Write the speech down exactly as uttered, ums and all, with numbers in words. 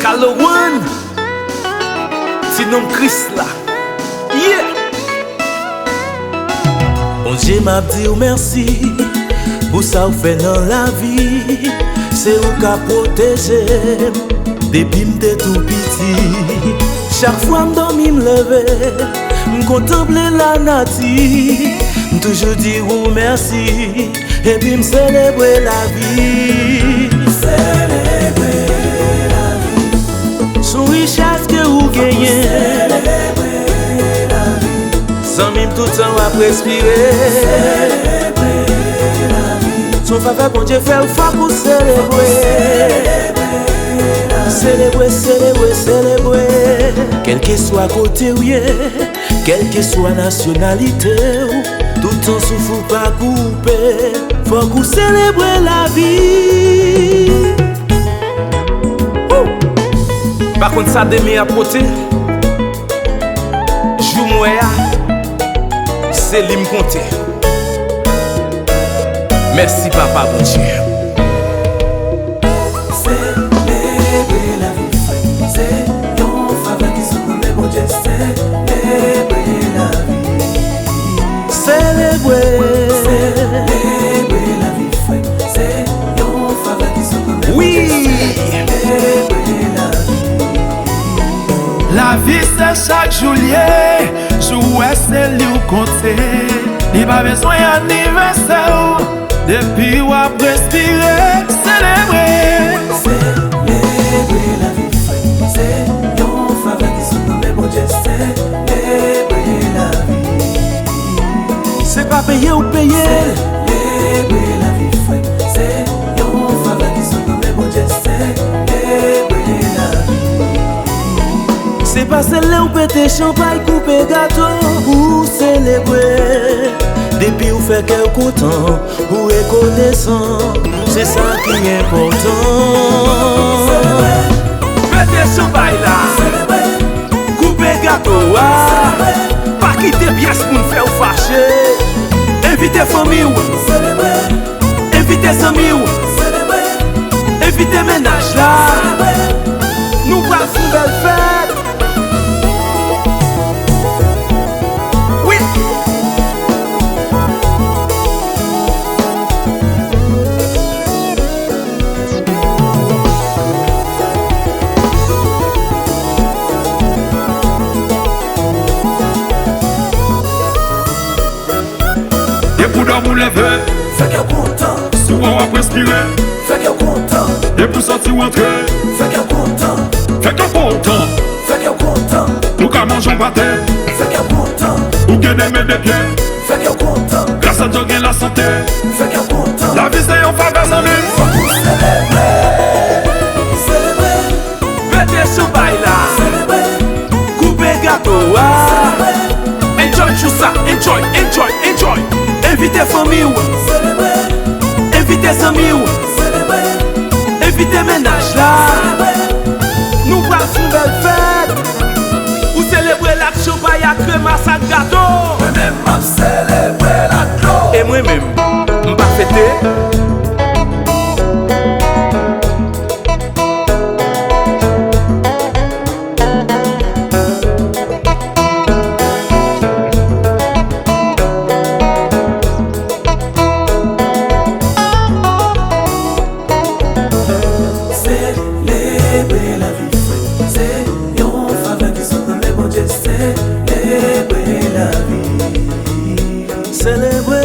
Alo one, ti nonm Kris la. Yeah! Bondye, m ap di w mèsi pou sa w fè nan lavi. Se ou k ap pwoteje m depi m te tou piti. Chak fwa m dòmi, m leve, m kontanple lanati. M toujou di ou mèsi, epi m selebre lavi. Selebre lavi. S on richès ke ou genyen. Selebre lavi. Zanmi m, toutan w ap respire. Selebre lavi. S on favè Bondye fè w, fòk ou selebre. Selebre, selebre, selebre. Kèlkeswa kote w ye, kèlkeswa nasyonalite w, toutan souf ou pa koupe, fòk ou selebre lavi. Woo! Pa konn sa demen ap pote. Jou m wè a, se li m konte. Mèsi, Papa Bondye. Selebre lavi, frè. Se yon favè ki sot nan men Bondye. Selebre lavi. Selebre. Selebre lavi, frè. Se yon favè ki sot nan men Bondye. Wi. Selebre lavi. Lavi se chak jou l ye, jou w wè se li w konte. Li pa bezwen anivèsè w, depi w ap respire, selebre. Selebre lavi, frè, se yon favè ki sot nan men Bondye, selebre lavi. Se pa peye ou peye. Selebre lavi, frè, se yon favè ki sot nan men Bondye, selebre lavi. Se pa sele ou pete chanpay, koupe gato pou selebre. Depi ou fè kè w kontan, ou rekonesan, se sa ki enpòtan. Pete chanpay la, koupe gato a, pa kite pyès moun fè w fache. Envite fanmi w, envite zanmi w, envite mennaj la. Nou pral fè yon bèl fèt. Wi. Depi w dòmi w leve, fè kè w kontan. Si w wè w ap respire, fè kè w kontan. Depi w soti w antre, fè kè w kontan. Fè kè w kontan. Fè kè w kontan. Ou ka manje yon pate, fè kè w kontan. Ou gen de men de pye, fè kè w kontan. Gras a Dye w gen lasante, fè kè w kontan. Lavi se yon favè, zanmi. Fòk ou selebre, selebre. Pete chanpay la. Selebre. Koupe gato a. Selebre. Enjoy jou sa. Enjoy, enjoy, enjoy. Envite fanmi w. Selebre. Envite zanmi w. Selebre. Envite mennaj la. Selebre. Nou pral fè yon bèl fèt. Ou selebre l ak chanpay, ak kremas, ak gato. Mwen menm, m ap selebre l ak dlo. E mwen menm, m pa fete. Selebre lavi, frè. Se yon favè ki sot nan men Bondye. Selebre lavi. Selebre